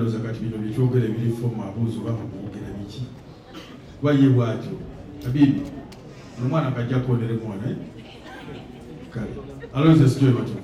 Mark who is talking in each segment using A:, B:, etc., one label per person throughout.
A: Ndowooza kati bino bye twogera ebiri fomu abuuza oba mukwogera biki kuba ye bw'atyo. Habibi, omwana kajja kwonere mwana eh? Kale Aloysius Joy Matovu.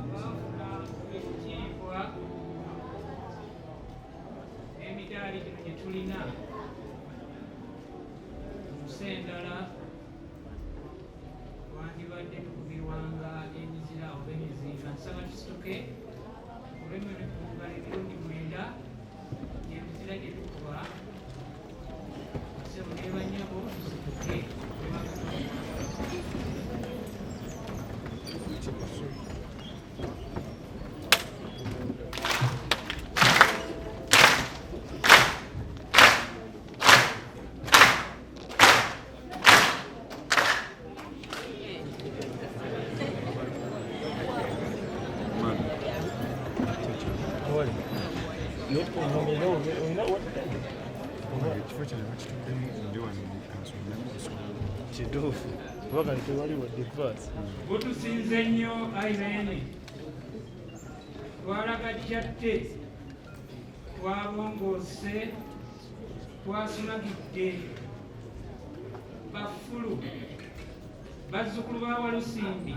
B: Abaafuna ekitiibwa n'emidaali gino gye tulina mu nsi endala twandibadde tukubirwanga emizira oba emizinga. Nsaba tusituke olw'emmere ku ngalo emirundi mwenda emizira gye tukuba bassebo ne bannyabo tusituke.
C: Ekifo kino bakituddemu ndi wano
D: Kituufu kuba kati tewali wadde vaasi.
B: Gutusinze nnyo ayi Beene, twalagajjadde, twabongoose, twasunagidde baffulu, bazzukulu ba Walusimbi,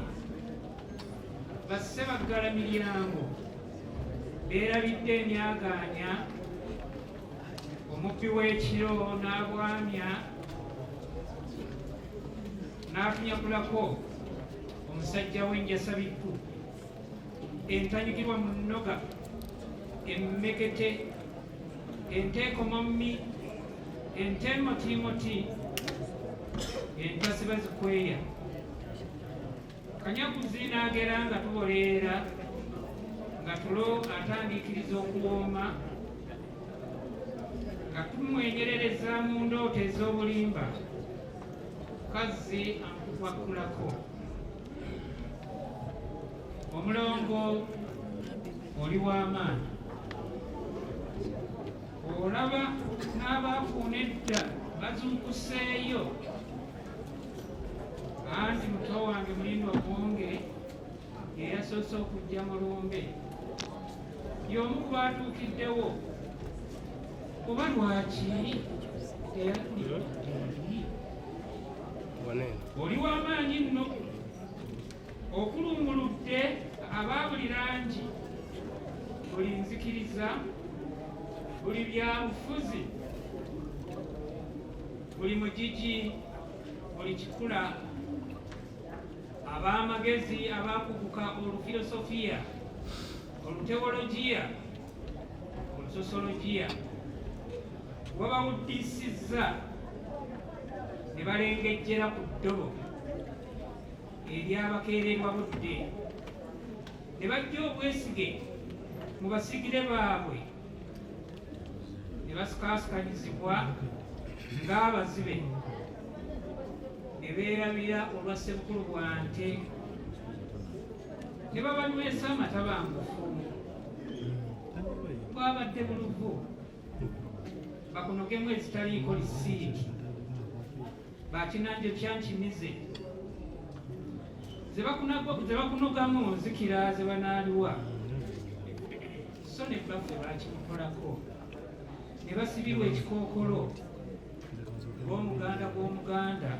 B: bassebaggala miryango, beerabidde emyagaanya, omubbi w'ekiro n'abwamya n'atunyakulako omusajja w'enjasabikku, entanyugirwa mu nnoga, emmekete, enteekomommi, enteemotiimoti, entasiba zikweya. Kanyaguzi n'agera nga tuboleera nga tulo atandiikiriza okuwooma nga tumwenyerereza mu ndooto ez'obulimba kazzi amutukwakkulako. Omulongo oli w'amaanyi olaba n'abaafuuna edda bazuukuseeyo anti muto wange Mulindwa Muwonge ye yasoose okujja mu lumbe y'omu ku baatuukiddewo oba lwaki teyatulidde oli w'amaanyi nno okulunguludde aba buli langi buli nzikiriza buli byabufuzi buli mugigi buli kikula ab'amagezi abaakuguka olufilosofiya olutewologiya olusosologiya wabawuddisizza ne balengejjera ku ddobo eryabakeererwa budde ne bajja obwesige mu basigire baabwe ne basikasikanyizibwa ng'abazibe ne beerabira olwa ssebukulu bwa nte ne babanywesa amatabangufu bwabadde buluvu bakunogemu ezitaliiko lisiiti bakinanje kyankimize ze bakunogamu zikira ze banaaliwa so ne bbaffe bakimukolako ne basibirwa ekikookolo ng'omuganda gw'omuganda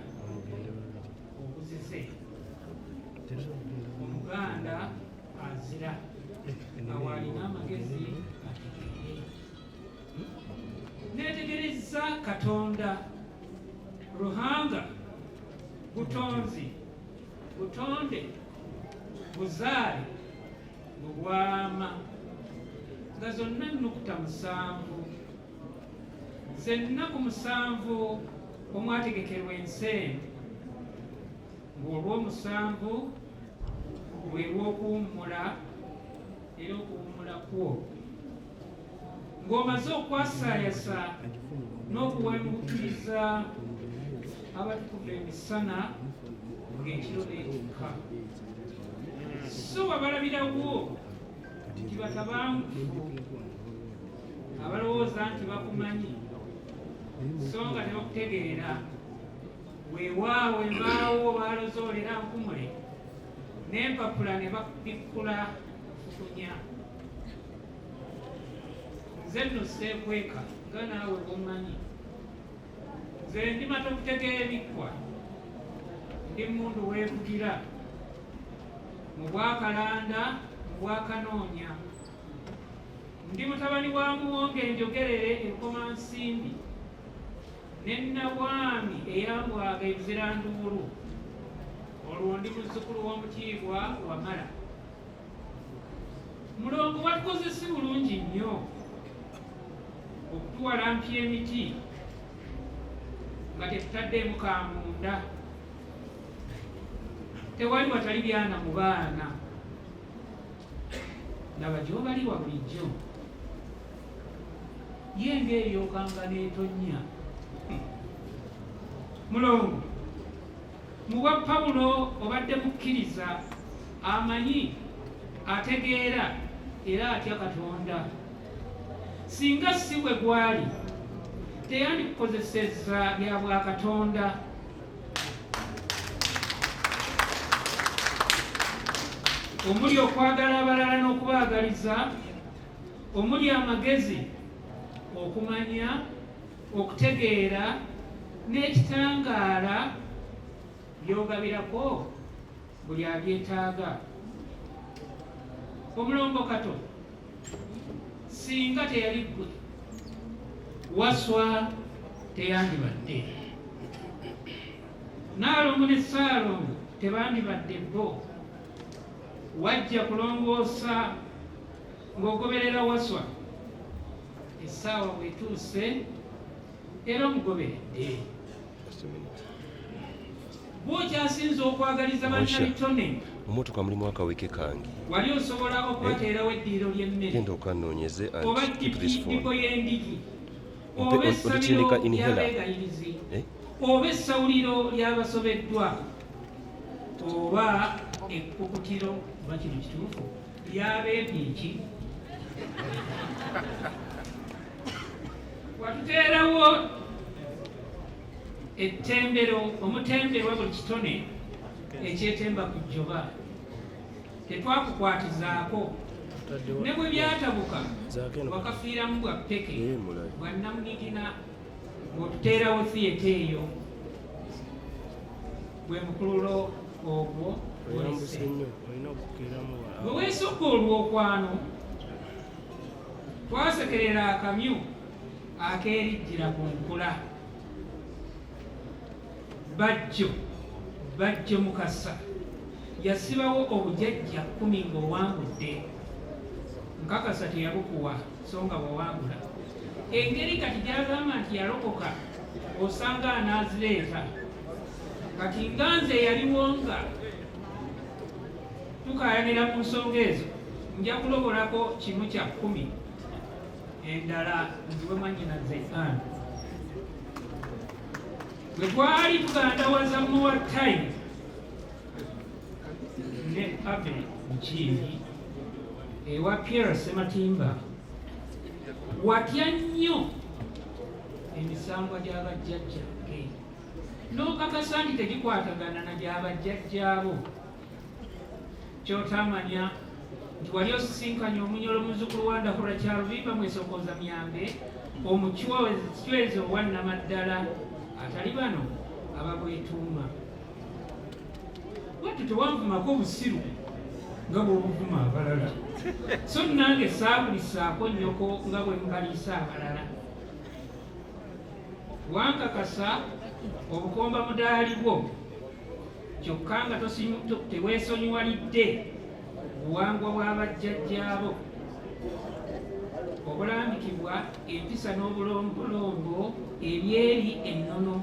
B: oguzize omuganda azira awo alina amagezi ategeere neetegerezza katonda ruhanga butonzi butonde buzaale. Mu bwama nga zonna nnukuta musanvu, z'ennaku musanvu omwategekerwa ensi eno, ng'olw'omusanvu lwe lw'okuwummula era okuwummula kwo ng'omaze okwasaayasa n'okuwemukiriza abatukuvu emisana ng'ekiro beetikka. So wabalabirawo nti batabangufu abalowooza nti bakumanyi so nga tebakutegeera. Weewaawo embaawo baalozoolera nkumule n'empapula ne babikkula fukunya. Nze nno seekweka nga naawe bw'ommanyi. Nze ndi matovu tegeebikkwa, ndi mmundu weevugira mu Bwakalanda mu Bwakanoonya. Ndi mutabani wa Muwonge enjogerere e Bukomansimbi ne Nabwami eyambwaga e Buziranduulu. Olwo ndi muzzukulu w'Omutiibwa Wamala. Mulongo watukoze si bulungi nnyo okutuwalampya emiti nga tetutaddeemu ka munda. Tewali watali byana mu baana. Laba gy'obaliwa bulijjo. Ye ng'eryokanga n'etonnya. Mulongo, mu bwa Pawulo obadde mukkiriza, amanyi, ategeera era atya Katonda. Singa si bwe gwali, teyandikukozesezza bya bwakatonda. Omuli okwagala abalala n'okubaagaliza, omuli amagezi, okumanya, okutegeera n'ekitangaala by'ogabirako buli abyetaaga. Omulongo Kato singa teyali ggwe, Wasswa teyandibadde. Nnaalongo ne Ssaalongo tebandibadde bo. Wajja kulongoosa ng'ogoberera Wasswa. Essaawa bw'etuuse era omugoberedde. Gw'okyasinze okwagaliza bannabitone.
E: Mu mmotoka mulimu akaweke kange.
B: Wali osobola okubateerawo eddiiro ly'emmere.
E: Genda okannoonyeze and
B: Oba
E: keep this
B: ddipo
E: phone.
B: y'endigi.
E: Ompe
B: Oba essabiro
E: otutindika inhaler.
B: ly'abeegayirizi.
E: Eh?
B: Oba essawuliro ly'abasobeddwa. Oba ekkukutiro, oba kino kituufu, ly'abeepiiki. Watuteerawo ettembero omutemberwa buli kitone ekyetemba ku jjoba. Tetwakukwatizaako ne bwe byatabuka wakafiiramu bwa ppeke bwa nnamunigina ng'otuteerawo theatre eyo. Gwe mukululo ogwo
D: Oyambuse
B: gwolese.
D: nnyo olina okukeeramu.
B: Bwe weesogga olwokwano twasekerera akamyu akeerijjira ku nkula. Bajjo, Bajjo Mukasa yasibawo obujajja kkumi ng'owangudde. Nkakasa teyabukuwa so nga wawangula. Engeri kati gy'agamba nti yalokoka osanga anaazireeta. Kati nga nze eyaliwo nga tukaayanira mu nsonga ezo, nja kulobolako kimu kya kkumi endala nziwe mwannyinaze Ann. Bwe twali tugandawaza More Time ne Abbey Mukiibi ewa Pierre Ssematimba, watya nnyo emisambwa gya bajjajjange n'okakasa nti tegikwatagana na gya bajjajjaabo. Ky'otaamanya nti wali osisinkanye Omunyolo muzzukulu wa Ndahura Kyarubimba Mwesokooza Myambe omucwezi owa nnamaddala atali bano ababwetuuma. Wattu tewanvumako busiru nga bw'obuvuma abalala, so nange saabulisaako nnyoko nga bwe mbaliisa abalala. Wankakasa obukomba mudaali bwo kyokka nga teweesonyiwalidde Buwangwa bwa bajjajjaabo obulambikibwa empisa n'obulombolombo ebyeri ennono.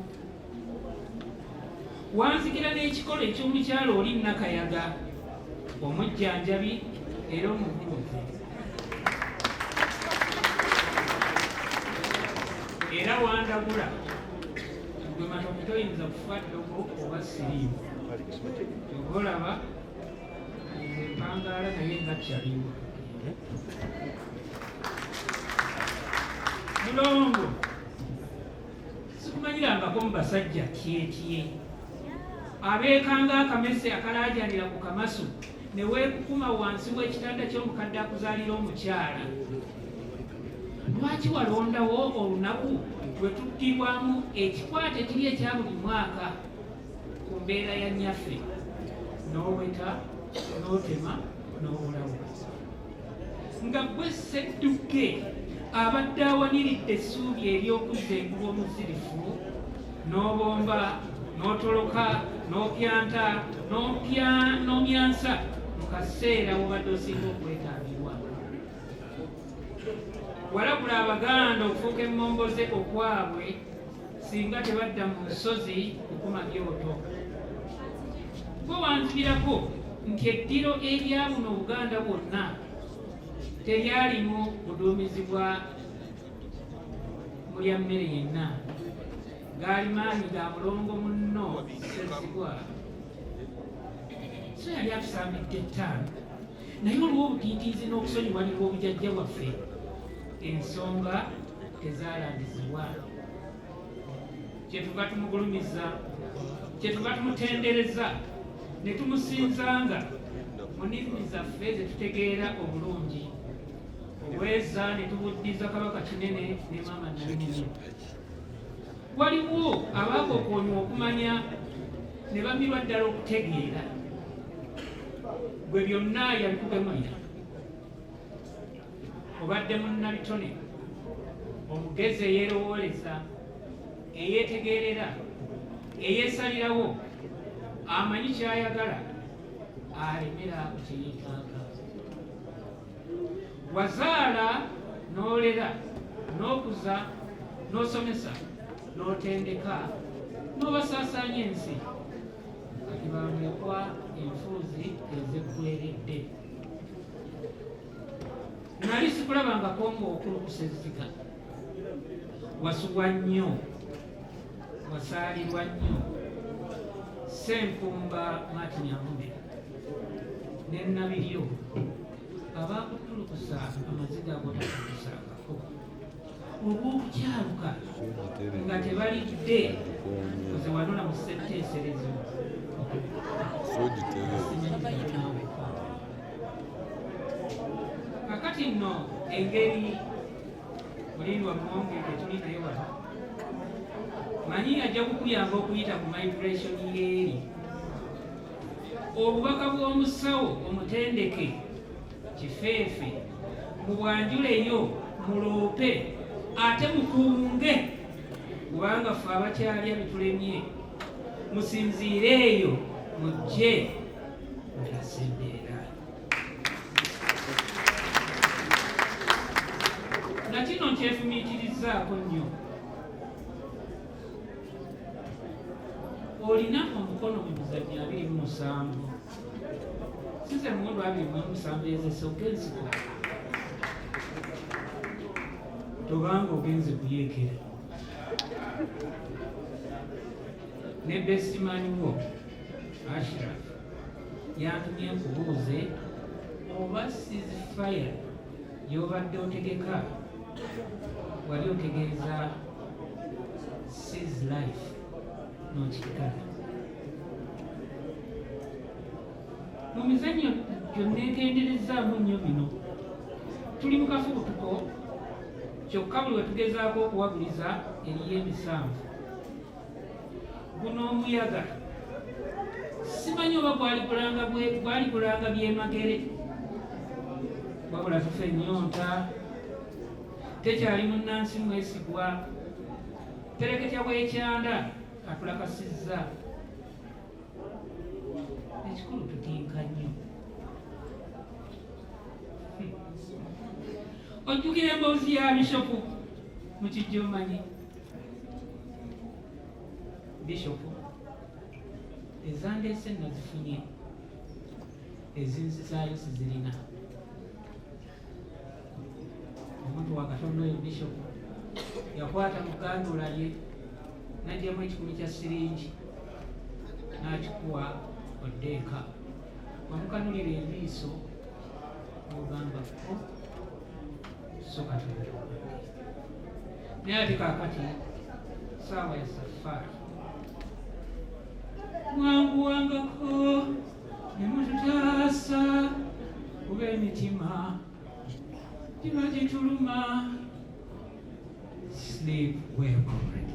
B: Wanzigira n'ekikolo eky'omukyalo oli Nakayaga, omujjanjabi era omuvuzi. Era wandagula gwe Matovu toyinza kufa ddogo oba siriimu. Kyova olaba nze mpangaala naye nga kyaliwo. Mulongo, sikumanyirangako mu basajja tyetye abeekanga akamese akalaajanira ku kamasu ne weekukuma wansi w'ekitanda ky'omukadde akuzaalira omukyala. Lwaki walondawo olunaku lwe tuttibwamu ekikwate ekiri ekya buli mwaka ku mbeera ya nnyaffe n'oweta n'otema n'obulawo nga gwe sseddukke abadde awaniridde essuubi ery'okuzza enguba omuzirifu n'obomba n'otoloka n'opyanta n'omyansa mu kaseera wobadde osinga okwetaagibwa. Walagula Abaganda okufuuka emmomboze okwabwe singa tebadda mu nsozi kukuma byoto. Gwe wanzibirako nti eddiro eryabuno Obuganda bwonna teryalimu buduumizi bwa mulya mmere yenna, gaali maanyi ga mulongo munno Ssezzigwa. So yali atusambidde ettaano, naye olw'obutiitiizi n'okusonyiwalirwa obujajja bwaffe ensonga tezaalangizibwa. Kyetuva tumugulumiza, kyetuva tumutendereza ne tumusinzanga mu nnimi zaffe ze tutegeera obulungi. Obweza ne tubuddiza Kabaka Kinene ne Maama Nnaminene. Waliwo abaakokoonywa okumanya ne bamirwa ddala okutegeera. Gwe byonna yabikugemulira. Obadde munnabitone, omugezi eyeerowooleza, eyeetegeerera, eyeesalirawo, amanyi ky'ayagala, alemera ku kye yeetaaga. Wazaala n'olera, n'okuza, n'osomesa, n'otendeka, n'obasaasaanya ensi. Kati bamulekwa enfuuzi ezeggweredde. Nali sikulabangako ng'okulukusa ezziga. Wasubwa nnyo, wasaalirwa nnyo. Ssenkumba Martin Amume ne Nabiryo abaakutulukusa amaziga agotakulukusangako olw'okukyaluka nga tebalidde kuze wanona mu ssetteeserezo. Kakati nno engeri Mulindwa Muwonge gye tuli naye wano, manyi ajja kukuyamba okuyita ku migration y'eri obubaka bw'omusawo omutendeke Kifeefe mubwanjuleyo muloope ate mukunge, kubanga ffe abakyalya bitulemye. Musinziire eyo mujje mutaase embeera. Na kino nkyefumiitirizzaako nnyo. Olina omukono mu mizannyo 27. Size muwendo 27 ezesooka ensiko. Tobanga ogenze kuyeekera. Ne best man wo Ashraf yantumye nkubuuze oba ceasefire gy'obadde otegeka wali otegeeza seize life n'okikala. Mu mizannyo gyonneegenderezzaamu nnyo bino, tuli mu kafubutuko kyokka buli we tugezaako okuwaguliza eriyo emisanvu. Guno omuyaga simanyi oba gwali gulanga byemagere, wabula tufa ennyonta, tekyali munnansi mwesigwa, tereketya bw'ekyanda atulakasizza. Ekikulu tutinka nnyo. Ojjukira emboozi ya bishopu mukijja omanyi bishopu ezandeese nazifunye ezinzizaayo sizirina. Omuntu wa Katonda oyo bishopu yakwata mu gandula ye n'aggyamu 100 kya siringi n'akikuwa odde eka. Wamukanulira eriiso n'ogamba ko so Katonda wange. Naye ate kaakati ssaawa ya safaari mwanguwangako ne mututaasa kuba emitima giba gituluma. Sleep well, comrade.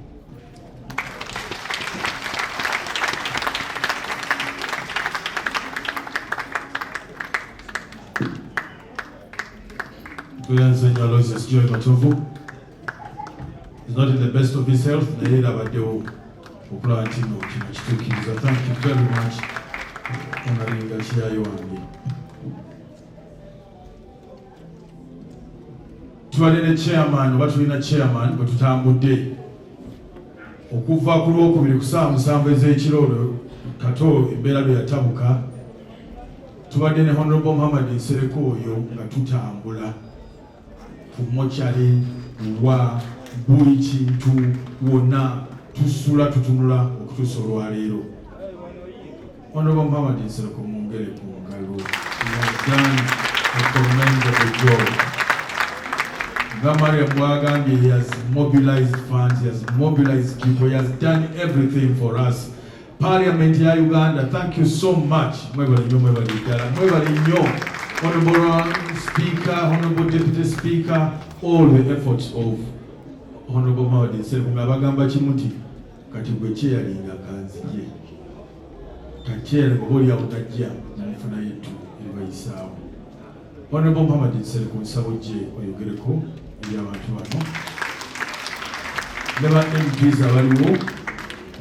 A: Tweyanze Aloysius Joy Matovu. He's not in the best of his health, naye era abaddewo okulaba nti no kino kituukiriza. Thank you very much, Honoringa Kiyayo wange. Tubadde ne chairman oba tulina chairman bwe tutambudde okuva ku Lwokubiri ku ssaawa 7 ez'ekiro Kato embeera lwe yatabuka. Tubadde ne Honorable Muhammad Nsereko oyo nga tutambula ku mochari wa buli kintu wonna tusula tutunula okutuusa olwaleero. Honorable Muhammad Nsereko mwongere ku ngalo. He has done a commendable job. Nga Mariam bw'agambye, he has mobilized funds, he has mobilized people, he has done everything for us. Parliament ya Uganda, thank you so much. Mwebale nnyo, mwebale ddala, mwebale nnyo. Honorable Speaker, Honorable Deputy Speaker, all the efforts of Honorable Muhammad Nsereko nga bagamba kimu nti kati gwe kyeyalinga kanzije. Kakyeyalinga oba oli awo tajja namufunayo ettu eribayisaawo. Honorable Muhammad Nsereko, nsaba ojje oyogereko eri abantu bano. Ne ba MPs abaliwo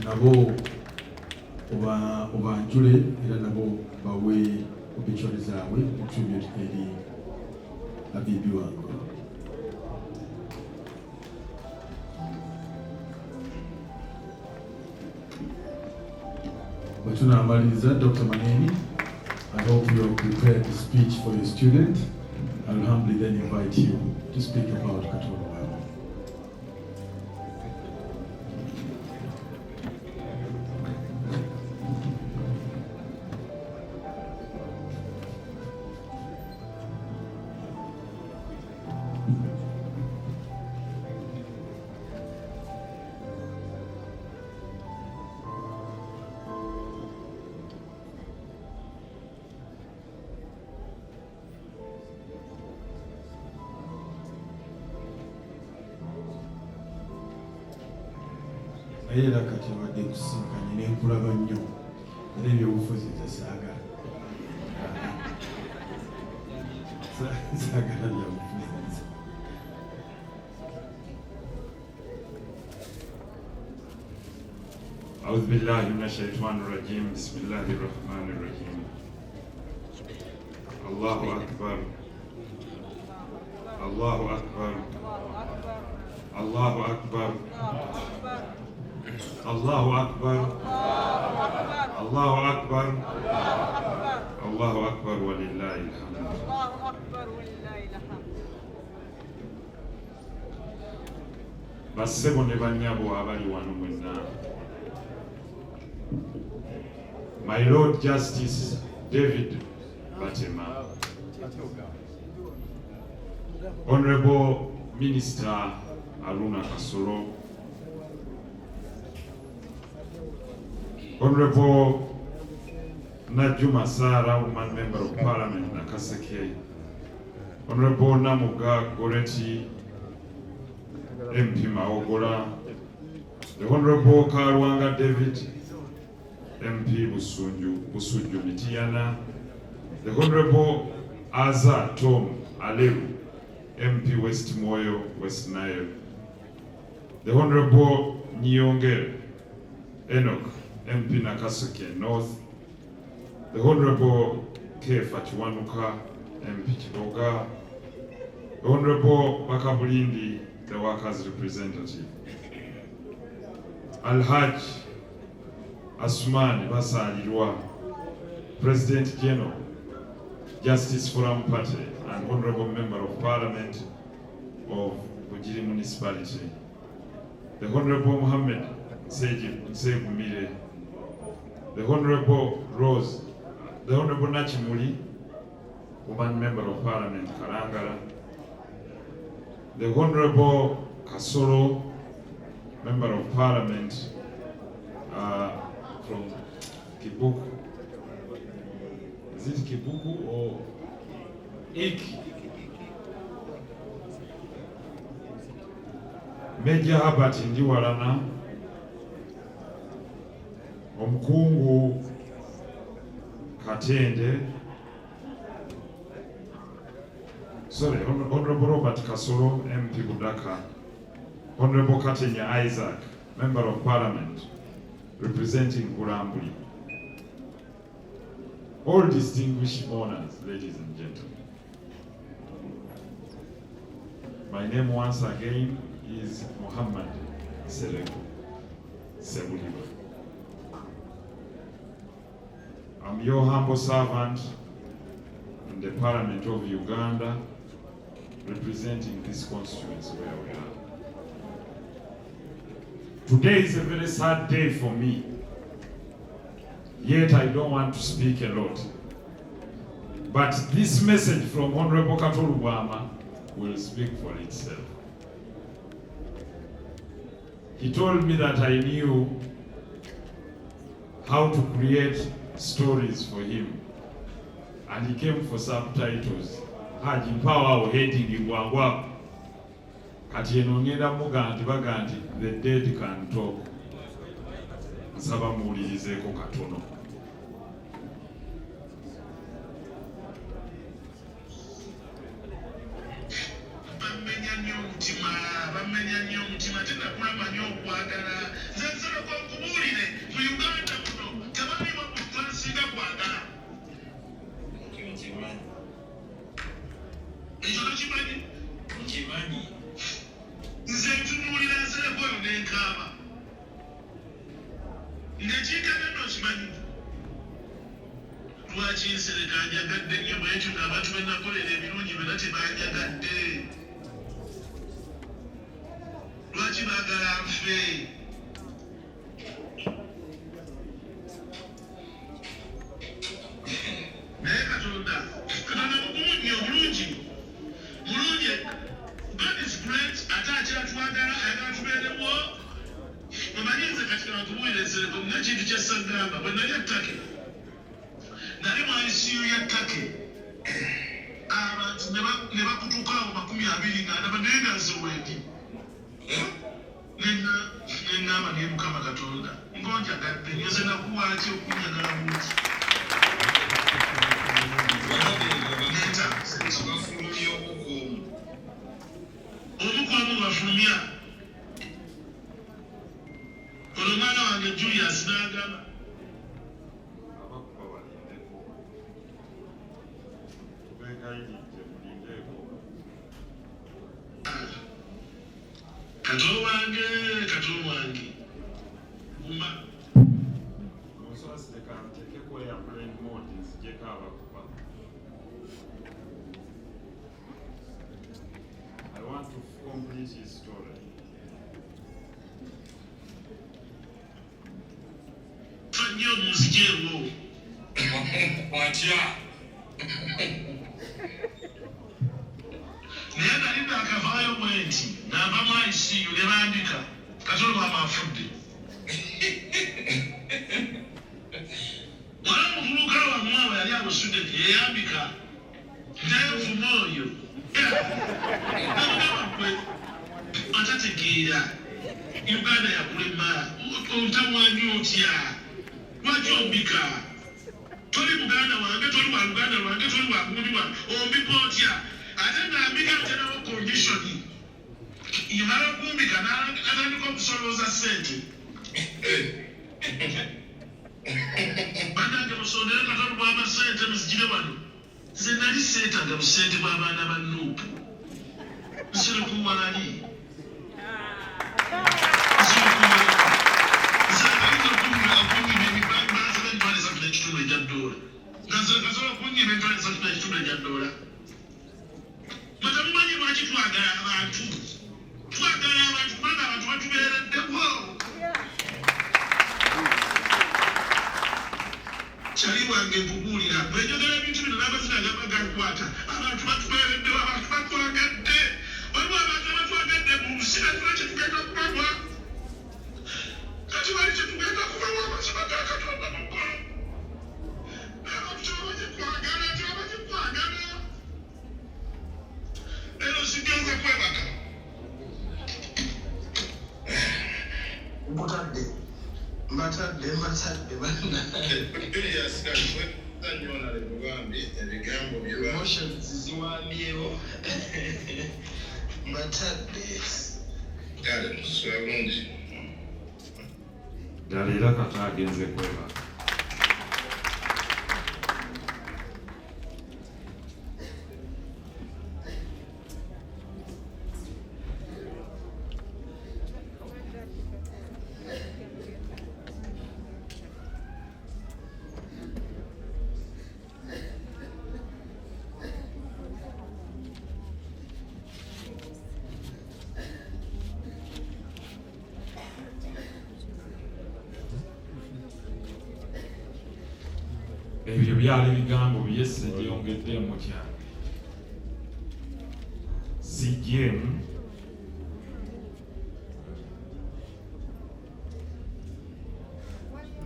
A: nabo obanjule era nabo bawe obituary zaabwe tribute eri Habibi wange. Bwe tunaamaliriza, Dr. Maneni, I hope you have prepared the speech for your student. I will humbly then invite you to speak about Kato Lubwama. Naye era kati abadde nkusisinkanye ne nkulaba nnyo, era ebyobufuzi nze saagala. Saagala byabufuzi nze.
F: أعوذ بالله من الشيطان الرجيم بسم الله الرحمن الرحيم الله أكبر الله أكبر الله أكبر الله أكبر الله أكبر الله أكبر ولله الحمد.
G: الله أكبر ولله الحمد.
F: Bassebo ne bannyabo abali wano mwenna, My Lord Justice David Batema, Honorable Minister Aruna Kasolo, Honorable Najuma Sara, Woman Member of Parliament, Nakaseke, Honorable Namuga Goreti, MP Mawogola, the Honorable Karwanga David, MP Busunju Mitiana, the Honorable Aza Tom Aleru, MP West Moyo, West Nile, the Honorable Nyongere Enoch, MP Nakaseke North, the Honorable Kefa Kiwanuka, MP Kiboga, Honorable Bakabulindi, the workers' representative. Alhaj Asumani Basalirwa, President General, Justice Forum Party, and Honorable Member of Parliament of Bugiri Municipality. The Honorable Muhammad Nseegumire, the Honorable Rose, the Honorable Nachimuli, Woman Member of Parliament, Kalangala, the Honorable Kasolo, Member of Parliament from Kibuku. Is it Kibuku or Ik? Major Herbert Ndiwalana, Omukungu Katende, sorry, Honorable Robert Kasolo, MP Budaka, Honorable Katenya Isaac, Member of Parliament, representing Bulambuli. All distinguished mourners, ladies and gentlemen. My name once again is Muhammad Nsereko Ssebuliba. I'm your humble servant in the Parliament of Uganda, representing this constituency where we are. Today is a very sad day for me. Yet I don't want to speak a lot. But this message from Honorable Kato Lubwama will speak for itself. He told me that I knew how to create stories for him. And he came for subtitles. Haji mpawa heading gwangwa. Kati eno ngenda muga nti baga nti the dead can talk. Nsaba muwulirizeeko katono.
H: Bamenya nnyo omutima, bamenya nnyo omutima, tenakula manyi okwagala. Nze nsaba nkubuulire, mu Uganda muno tebaliwo muntu ansinga kwagala. Ekyo tokimanyi?
I: Nkimanyi.
H: Nze ntunuulira Nsereko oyo ne nkaaba. Ng'ekinkana nno okimanyi. Lwaki Nsereko anjagadde nnyo bw'etyo ng'abantu be nakolera ebirungi byonna tebanjagadde? Lwaki baagala nfe? Naye Katonda, Katonda mugumu nnyo, mulungi. Mulungi. God is great, ate akyatwagala, ayagala tubeerewo. Omanyi nze kati kankubuulire Nsereko, nina ekintu kye ssagamba. Bwe nali e Turkey, nali mu ICU ya Turkey. Abantu ne bakutuka awo 20 nga ndaba naye nga nze wendi. Ne ŋŋamba naye Mukama Katonda, ng'onjagadde nnyo, nze nakuwa ki okunjagala bungi?
I: Bafulumya omukuomu.
H: Omukuomu bafulumya. Ono mwana wange Julius n'agamba.
F: Abakuba balindeko. Tubeegayiridde mulindeeko.
H: Kato wange, Kato wange. Guma.
F: Munsasire kanteekeko airplane mode nzigyeko abakuba. I want to complete his story.
H: Fa nnyo munzigyeko.
I: Watya?
H: Naye nali naakavaayo bwe nti, nava mu ICU ne bandika, Kato Lubwama afudde. Wala omuvubuka wammwe awo yali abusudde yeyambika. Nenvuma oyo. Namugamba ggwe atategeera. Uganda yakulema, otawaanya otya? Lwaki ombika? Toli muganda wange, toli wa luganda lwange, toli wa gundi wange, ombika otya? Ate ng'ambika aterawo condition. Yamala okumbika n'atandika okusolooza ssente. Bannange musondere Kato Lubwama ssente muzigire wano. Nze nali seetaaga busente bw'abaana ba Nuupu. Nsereko waali. Ekitundu ekya ddoola nga nsereko kunnyima emitwalo 3 n'ekitundu ekya ddoola. Mwe temumanyi lwaki twagala abantu. Twagala abantu kubanga abantu batubeereddewo. Kyali wange nkubuulira, bwe njogera ebintu bino n'amazina gaba gankwata. Abantu batubeereddewo, abantu batwagadde. Waliwo abantu abatwagadde mu nsi, kati kye tugenda kubawa. Kati bali kye tugenda kubawa amazima ga Katonda mu ggulu. Abantu tebamanyi kwagala, tebamanyi kwagala. Leero sigenze kwebaka.
J: Mbutadde, mbatadde, mbatadde bannange. Emotions ziwambyewo. Mbatadde.
F: Ddala era Kato agenze kwebaka. Ebyo byali bigambo bye, sigyongeddemu kyange, sigyemu.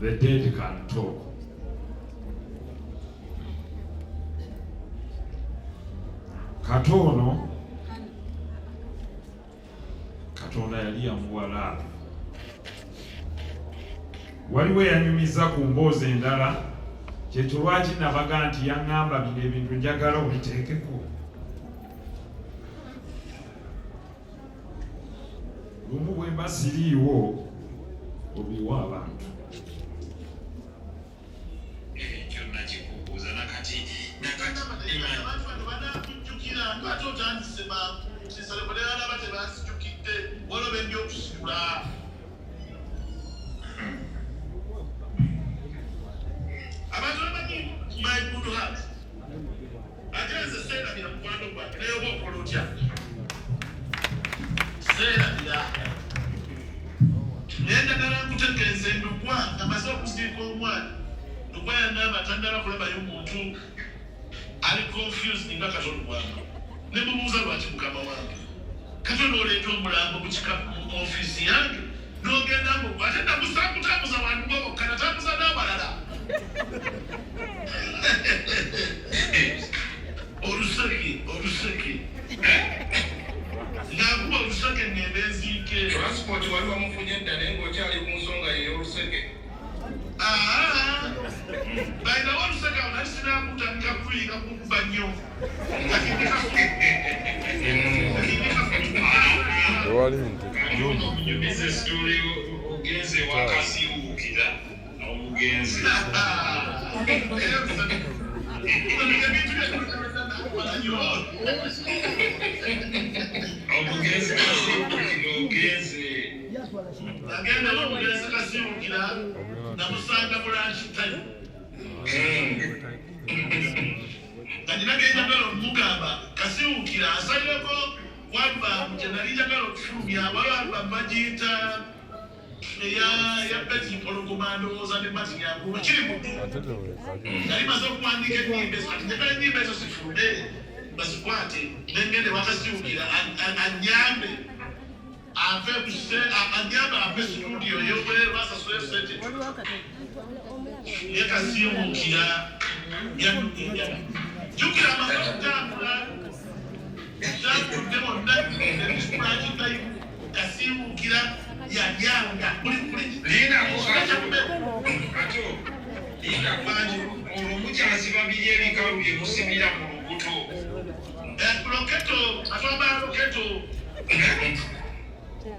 F: The dead can talk. Kato ono Katonda yali yamuwa love. Waliwo eyanyumiza ku mboozi endala, kyekyo lwaki nabaga nti yaŋŋamba bino ebintu njagala obiteekeko. Lumu bwe mba siriiwo, obiwa abantu.
I: Ekyo nakikubuuza nakati nakati.
H: Abantu bano banakujjukira ate otandise mangu. Nsereko ne balaba tebanzijukidde, waliwo bendi okusitula. Abantu bamanyi my good heart, ate nze seerabira mukwano gwange, naye oba okola otya, seerabira. Naye njagala nkutegeeza, endukwa nga maze okuziika omwana, ndukwa yangamba tandala kulabayo muntu ali confused nga Kato Lubwama. Ne mubuuza lwaki, mukama wange Katonda oleeta omulambo mu kika mu ofiisi yange n'ogenda ngo ate nakutambuza bantu bokka, natambuza n'abalala oluseke oluseke ng'akuba oluseke ngende nziike.
I: Transport wali wamufunye dda, naye ng'okyali ku nsonga ye y'oluseke.
H: Balinawo oluseke awo, nali sinakutandika kuyiga kukuba nnyo.
C: Tewali nte.
I: Omunyumiza esitole ogenze wakasiwuukira omugenzi. Omugenzi kasiwuukira ogenze.
H: Agenda n'omugenzi Kasiwukira, namusanga mu lunch time nga nina genjagala okumugamba. Kasiwukira asalireko album gye nali njagala okufulumya. Waliwo album bagiyita eya Betty Mpologoma, ndowooza ne Martin Yakuba kiri mutu. Nali maze okuwandiika ennyimba ezo, kati njagala ennyimba ezo zifulume bazikwate. Nengende wakasiwukira anyambe ave anyambe ave studio ey'obwereere basasule sente. Ye Kasiwukira yadduka enjala. Jjukira amaze okutambula, tambudde bonna ebisulakidayimu. Kasiwukira yalyanga buli
I: Lindako Kato, lindako. Olwo mukyasiba biri ebikalu bye musibira mu lubuto.
H: Loketo atwambala loketo,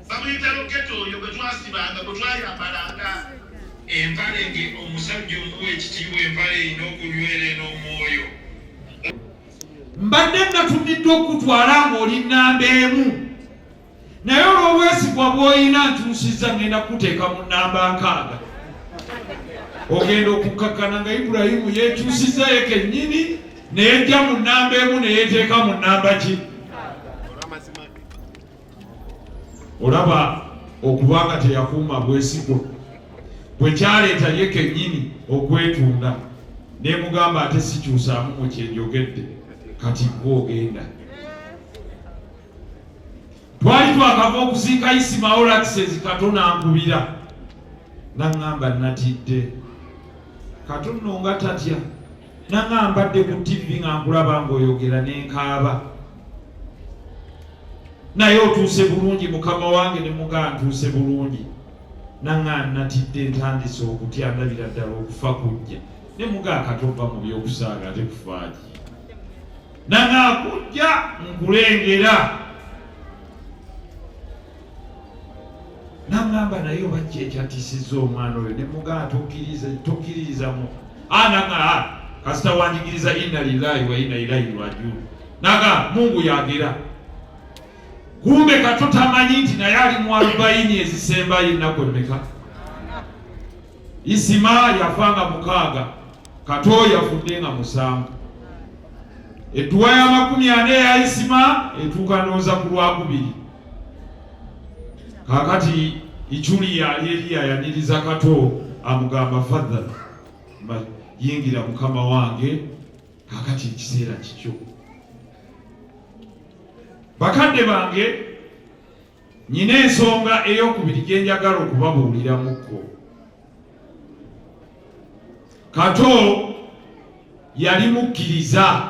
H: bamuyita loketo oyo gwe twasibanga, gwe twayambalanga.
I: Empale nge omusajja omuwa ekitiibwa, empale erina okunywera n'omwoyo.
F: Mbadde natumiddwa okukutwala ng'oli nnamba emu, naye olw'obwesigwa bw'olina nkyusizza, ngenda kukuteeka mu nnamba 60. Ogenda okukkakkana nga Ibulayimu yeekyusizza ye kennyini neyejja mu nnamba emu neyeeteeka mu nnamba ki? Olaba okubanga teyakuuma bwesigwa bwe kyaleeta ye kennyini okwetunda. Nemugamba ate sikyusaamu mu kyenjogedde, kati gwe ogenda. Twali twakava okuziika Isima Olaxes, Kato nankubira naŋŋamba natidde. Kato nno nga tatya, naŋŋamba mbadde ku TV nga nkulaba ng'oyogera nenkaaba, naye otuuse bulungi mukama wange? Ne mugaa ntuuse bulungi. Naŋŋa natidde, ntandise okutya, ndabira ddala okufa kujja. Ne mugaa Kato va mu by'okusaaga, ate kufaaki? Naŋŋa kujja nkulengera. Naŋŋamba naye oba ki ekyatisizza omwana oyo? Ne mugaa tokkiriza mu anaŋa kasita wanjigiriza inna lillahi wa inna ilaihi rajiun. Naga Mungu yagera. Kumbe Kato tamanyi nti naye ali mu alubayini ezisembayo ennaku emmeka? Isima yafa nga 6, Kato yafudde nga 7. Edduwa ya 40 eya Isima etuuka ndowooza ku Lwakubiri. Kaakati Ichuli yali eri yayaniriza Kato, amugamba fadhal, yingira mukama wange, kaakati ekiseera kikyo. Bakadde bange, nyina ensonga eyokubiri gye njagala okubabuuliramukko. Kato yali mukkiriza,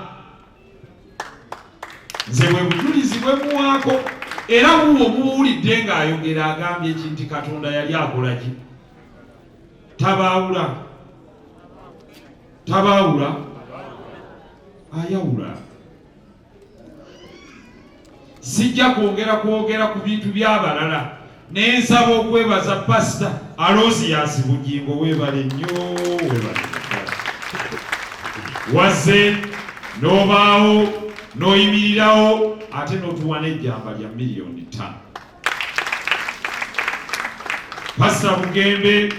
F: nze bwe bujulizi bwe muwaako, era wuwo muwulidde ng'ayogera agambye ki? Nti Katonda yali akola ki? Tabaawula, tabaawula, ayawula. Sijja kwongera kwogera ku bintu by'abalala, naye nsaba okwebaza Pasita Aloysius Bugingo. Weebale nnyo, weebale. Wazze n'obaawo n'oyimirirawo ate n'otuwa n'ejjamba lya miliyoni 5. Pasita Bugembe,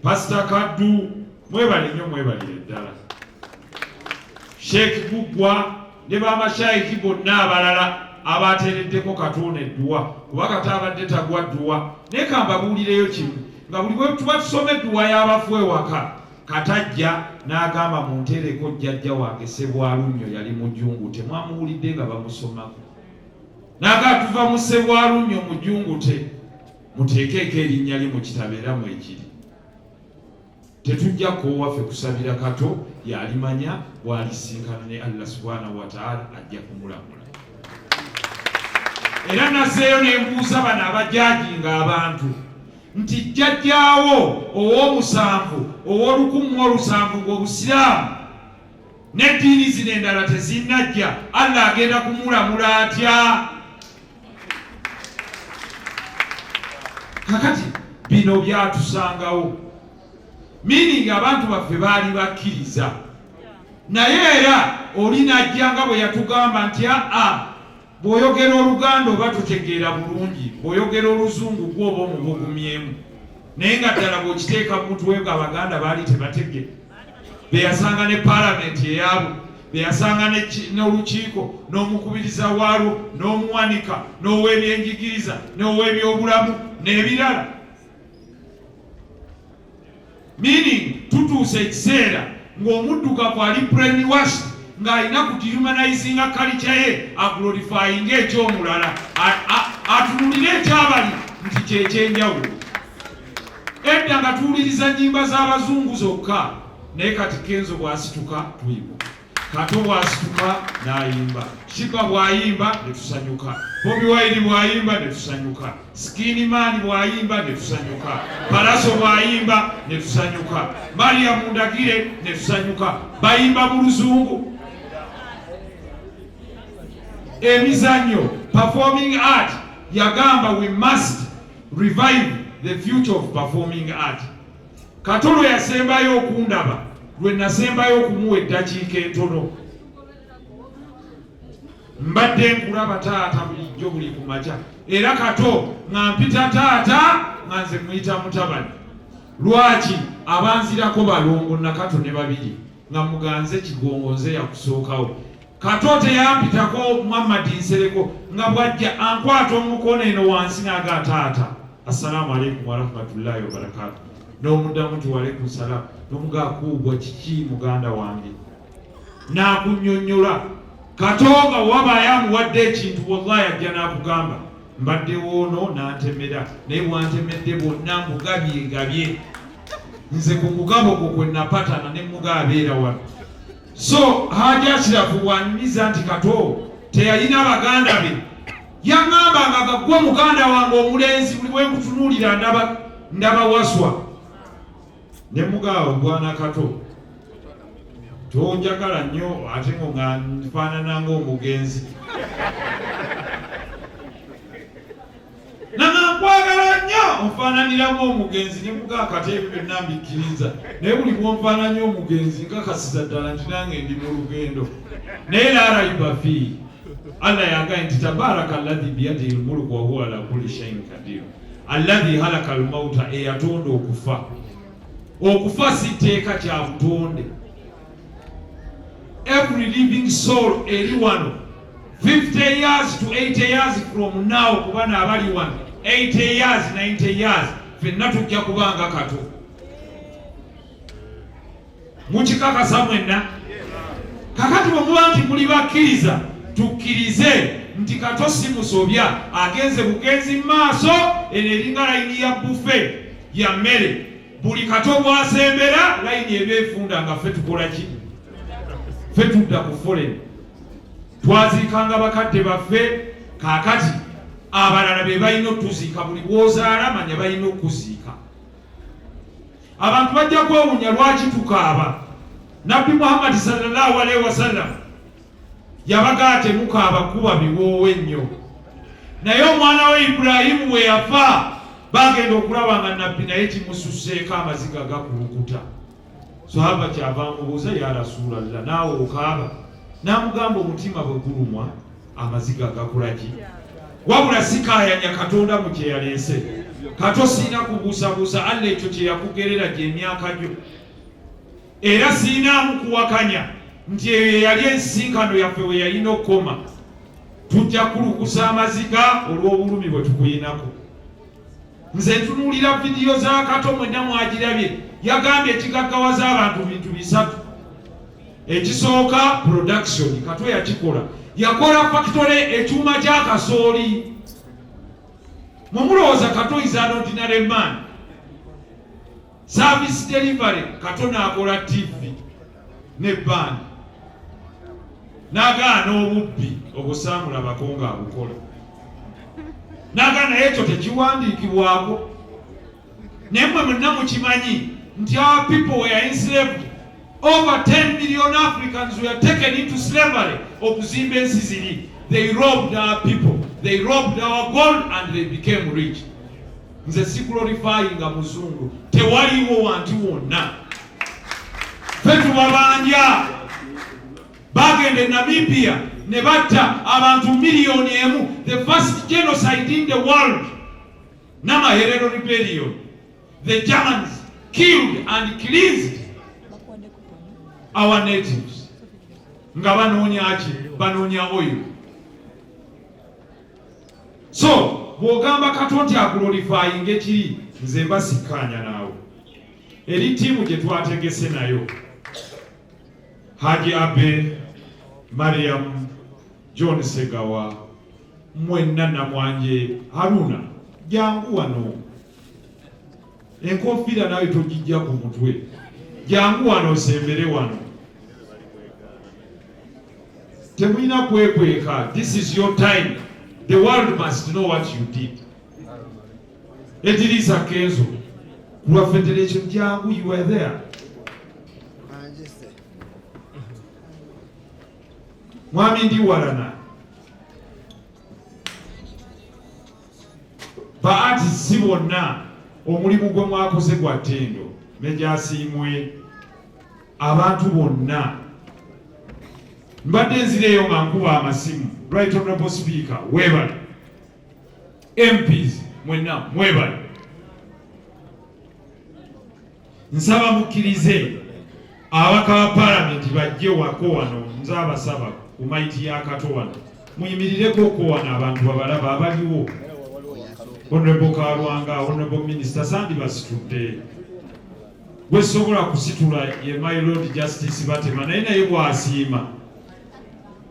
F: Pasita Kaddu, mwebale nnyo, mwebalire ddala. Sheikh Guggwa ne bamashayiki bonna abalala abateereddeko Katonda edduwa, kuba Kato abadde tagwa dduwa. Naye kambabuulireyo kimu, nga buli bwe tuba tusoma edduwa y'abafu ewaka, Katajja n'agamba munteereko jjajja wange Sebwalunnyo, yali mujungute, mwamuwulidde nga bamusomako, naga tuva mu Sebwalunnyo mujungute, muteekeeko erinnya lye mu kitabo era mwekiri. Tetujja koowa ffe kusabira Kato, yalimanya bw'alisinkana ne Allah subhanahu wa ta'ala ajja kumulamula. Era nazzeeyo ne mbuuza bano abajajinga abantu nti jjajjaawo ow'omusanvu ow'olukumu olusanvu ng'Obusiraamu n'eddiini zino endala tezinnajja, Allah agenda kumulamula atya? Kakati bino byatusangawo, meaning abantu baffe baali bakkiriza, naye era oli najja nga bwe yatugamba nti aa, bw'oyogera Oluganda oba tutegeera bulungi, bw'oyogera Oluzungu gwe oba omubugumyemu. Naye nga ddala bw'okiteeka mu mutwe nga Abaganda baali tebategera, beyasanga ne paalamenti eyaabwe, beyasanga n'olukiiko n'omukubiriza waalwo n'omuwanika n'ow'ebyenjigiriza n'ow'ebyobulamu n'ebirala. Meaning tutuuse ekiseera ng'omuddugavu ali brainwashed, ng'alina ku dehumanizinga culture ye, aglorifyinga ekyomulala, atunulire ekyabali nti kyekyenjawulo. Edda nga tuwuliriza nnyimba z'abazungu zokka, naye kati Kenzo bw'asituka tuyimuka, Kato bw'asituka n'ayimba, Sheebah bw'ayimba ne tusanyuka, Bobi Wine bw'ayimba ne tusanyuka, Skinny Man bw'ayimba ne tusanyuka, Pallaso bw'ayimba ne tusanyuka, Mariam Ndagire ne tusanyuka. Bayimba mu Luzungu. Emizannyo, performing art, yagamba we must revive the future of performing art. Kato lwe yasembayo okundaba, lwe nasembayo okumuwa eddakiika entono. Mbadde nkulaba taata bulijjo buli ku makya, era Kato nga mpita taata nga nze muyita mutabani. Lwaki abanzirako balongo Nakato ne babiri nga muganze Kigongo nze yakusookawo. Kato teyampitako Muhammad Nsereko nga bwajja ankwata omukono eno wansi n'aga taata assalamu alaikum warahmatullahi wabarakatu, n'omuddamu nti waalaikum salamu, n'omuga kuubwa kiki muganda wange, n'akunnyonnyola. Kato nga wabaayo amuwadde ekintu, wallahi ajja n'akugamba mbadde woono n'antemera, naye bwantemedde bwonna mbugabye gabye nze ku mugabo gwo kwe napatana ne muga abeera wano. So Haji Ashirafu bw'anyumiza nti Kato teyalina baganda be, yaŋŋamba nga gaggwe muganda wange omulenzi, buli bwe nkutunuulira ndaba waswa. Ne mugaawo bwana Kato tonjagala nnyo ate ngo nga nfaanana ng'omugenzi. Nanga nkwagala nnyo onfaananiramu omugenzi. Ne mugaa Kato ebyo byonna mbikkiriza, naye buli bwonfaananya omugenzi nkakasiza ddala nti nange ndi mu lugendo. Naye la raiba fiihi, Allah yagaye nti tabaraka alladhi biyadihi lmulku wa huwa ala kulli shay'in kadir alladhi halaka almauta, eyatonda okufa. Okufa si tteeka, kya butonde. Every living soul eri wano, 50 years to 80 years from now, kubana abali wano 80 years, 90 years, fenna tujja kubanga Kato. Mukikakasa mwenna? Kakati bwe muba nti muli bakkiriza, tukkirize nti Kato si musobya, agenze bugenzi mu maaso. Eno eringa layini ya buffet ya mmere, buli Kato bwasembera layini eba efunda nga ffe tukola ki? Ffe tudda ku foreign. Twaziikanga bakadde baffe, kaakati abalala be balina otuziika. Buli bw'ozaala manya balina okuziika. Abantu bajja kwewunya lwaki tukaaba. Nabbi Muhammadi sallallahu alaihi wasallam yabagaa temukaaba kuba biwoowe nnyo, naye omwana we Ibulayimu bwe yafa bagenda okulaba nga nabbi naye kimususeeko, amaziga gakulukuta. Sahaba kyava amubuuza, ya rasulallah, naawe okaaba? N'amugamba omutima bwe gulumwa amaziga gakolaki? Wabula sikaayanya Katonda mu kye yaleese. Kato siina kubuusabuusa, Allah ekyo kye yakugerera gy'emyaka gyo, era siinaamu kuwakanya nti eyo yeyali ensisinkano yaffe we yalina okukoma. Tujja kulukusa amaziga olw'obulumi bwe tukuyinako. Nze ntunuulira vidiyo za Kato, mwenna mwagirabye. Yagambye ekigaggawaza abantu bintu bisatu. Ekisooka production, Kato yakikola, yakola factory ekyuma kya kasooli. Mwe mulowooza Kato is an ordinary man? Service delivery, Kato n'akola TV ne band, n'agaana obubbi obusaamulabako ng'abukola, n'agaana ekyo tekiwandiikibwako. Naye mmwe mwenna mukimanyi nti our people were enslaved. Over 10 million Africans were taken into slavery okuzimba ensi ziri. They robbed our people, they robbed our gold and they became rich. Nze si glorifyinga muzungu, tewaliwo wanti wonna ffe tubabanja. Bagenda e Namibia ne batta abantu 1 million, the first genocide in the world, Namaherero rebellion. The Germans killed and cleansed our natives nga banoonya ki? Banoonya oil. So bw'ogamba Kato nti aglorifyinga ekiri, nze mba sikkaanya naawe. Eri ttiimu gye twategese nayo, Haji Abe, Mariam, John Segawa, mwenna, Namwanje Haruna, jangu wano. Enkofiira nawe togijja ku mutwe, jangu wano osembere wano. Temulina kwekweka. This is your time, the world must know what you did. Edirisa Kenzo ku lwa federation, jangu, you were there. Mwami Ndiwalana, ba artists bonna, omulimu gwe mwakoze gwa ttendo. Nejasiimwe abantu bonna. Mbadde nzireeyo nga nkuba amasimu. Right Honorable Speaker, webale. MPs mwenna mwebale. Nsaba mukkirize ababaka ba Palamenti bajje wako wano, nze abasaba ku maiti ya Kato wano muyimirireko ko wano abantu babalaba abaliwo. Honorable Kalwanga, Honorable Minister, sandi basitudde gwe sobola kusitula ye my Lord Justice Batema, naye naye bw'asiima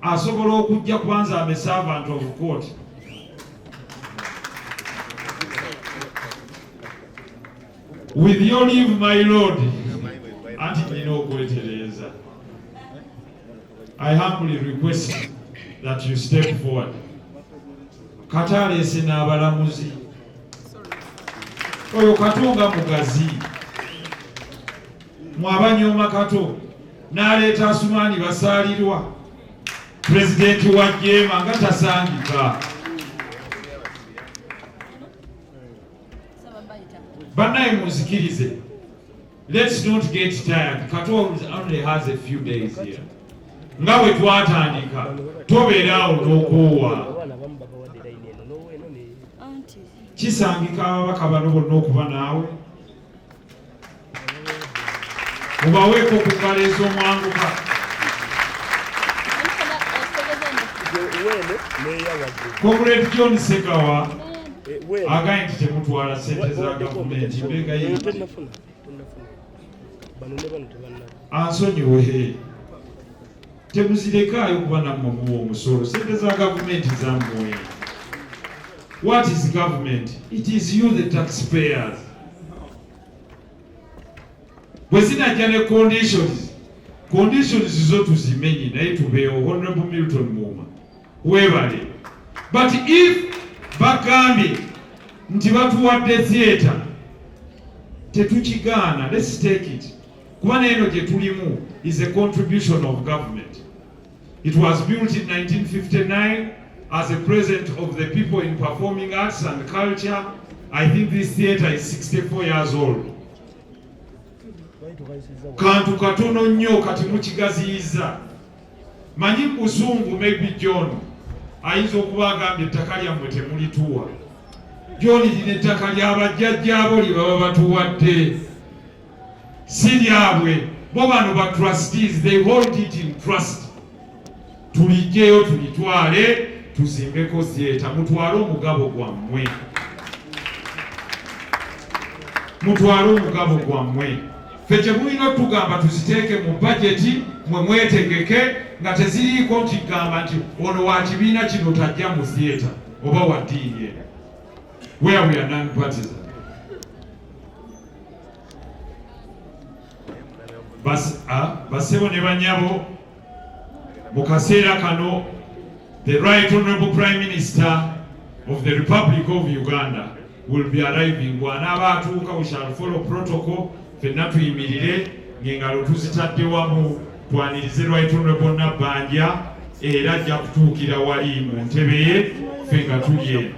F: asobola okujja kubanza am a servant of court. With your leave, my lord, anti nina okwetereeza. I humbly request that you step forward. Kato aleese n'abalamuzi. Oyo Kato nga mugazi. Mwabanyooma Kato n'aleeta Asumaani Basaalirwa, pulezidenti wa Jeema nga tasangika. Bannaye munzikirize, let's not get tired. Kato only has a few days here. Nga bwe twatandika, tobeera awo n'okoowa. Kisangika ababaka bano bonna okuba naawe, mubaweeko ku ngalo ez'omwanguka. Comrade John Segawa agambye nti temutwala ssente za gavumenti, mbegayiridde ansonyiwe, temuzirekaayo kuba nammwe muwa omusolo. Ssente za gavumenti zammwe. What is government? It is you, the taxpayers. Bwe zinajja ne conditions, conditions zo tuzimenye naye tubeewo. Honorable Milton Muuma, weebale. But if bagambye nti batuwadde theatre, tetukigaana, let's take it, kuba neeno gye tulimu is a contribution of government. It was built in 1959 as a present of the people in performing arts and culture. I think this theatre is 64 years old. Kantu katono nnyo kati mukigaziyiza. Manyi busungu, maybe John ayinza okuba agambye ettaka lyammwe temulituwa. John, lino ettaka lyabajjajjaabo lye baba batuwadde, si lyabwe. Bo bano ba trustees, they hold it in trust. Tulijjeyo tulitwale tuzimbeko theatre. Mutwale omugabo gwammwe, mutwale omugabo gwammwe. Ffe kye mulina otugamba tuziteeke mu bajeti, mwe mwetegeke nga teziriiko nti gamba nti ono wa kibiina kino tajja mu theatre oba wa ddiini eno. Where we are non-partisan. Basebo ne banyabo, mu kaseera kano the Right Honorable Prime Minister of the Republic of Uganda will be arriving. Bw'anaaba atuuka, we shall follow protocol, ffenna tuyimirire ng'engalo tuzitadde wamu twanirize Right Honorable Nabbanja, era ajja kutuukira wali mu ntebe ye ffe nga tuli eno.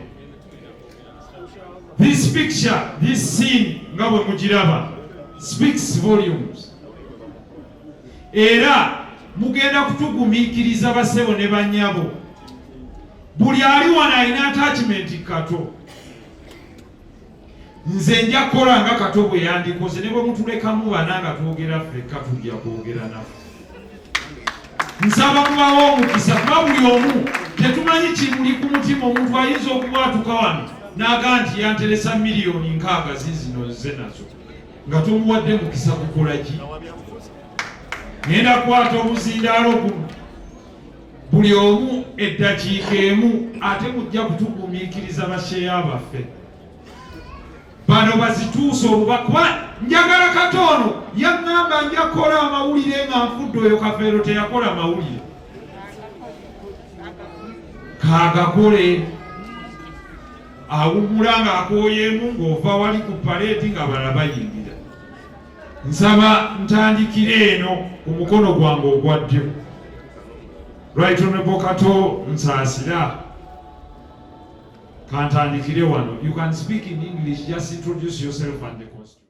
F: This picture, this scene nga bwe mugiraba speaks volumes. Era mugenda kutugumiikiriza basebo ne bannyabo. Buli ali wano alina attachment Kato. Nze nja kukola nga Kato bwe yandikoze, ne bwe mutulekamu bana nga twogera ffekka tujja kwogera naffe. Nsaba mubawo omukisa kuba buli omu tetumanyi kimuli ku mutima. Omuntu ayinza okubwatuka wano n'agaa nti yanteresa miliyoni 60 ziizino nze nazo, nga tomuwadde mukisa kukola ki. Ngenda kukwata omuzindaalo guno, buli omu eddakiika emu, ate mujja kutugumiikiriza basheya baffe bano bazituuse oluba, kuba njagala katono yaŋŋamba nja kukola amawulire nga nfudde. Oyo Kafeero teyakola mawulire, kaagakole awummula ng'akooyeemu ng'ova wali ku paleeti ng'abalala bayingira. Nsaba ntandikire eno ku mukono gwange ogwa ddyo. Right Honorable Kato Nsaasira, kantandikire wano. You can speak in English, just introduce yourself and the constitution.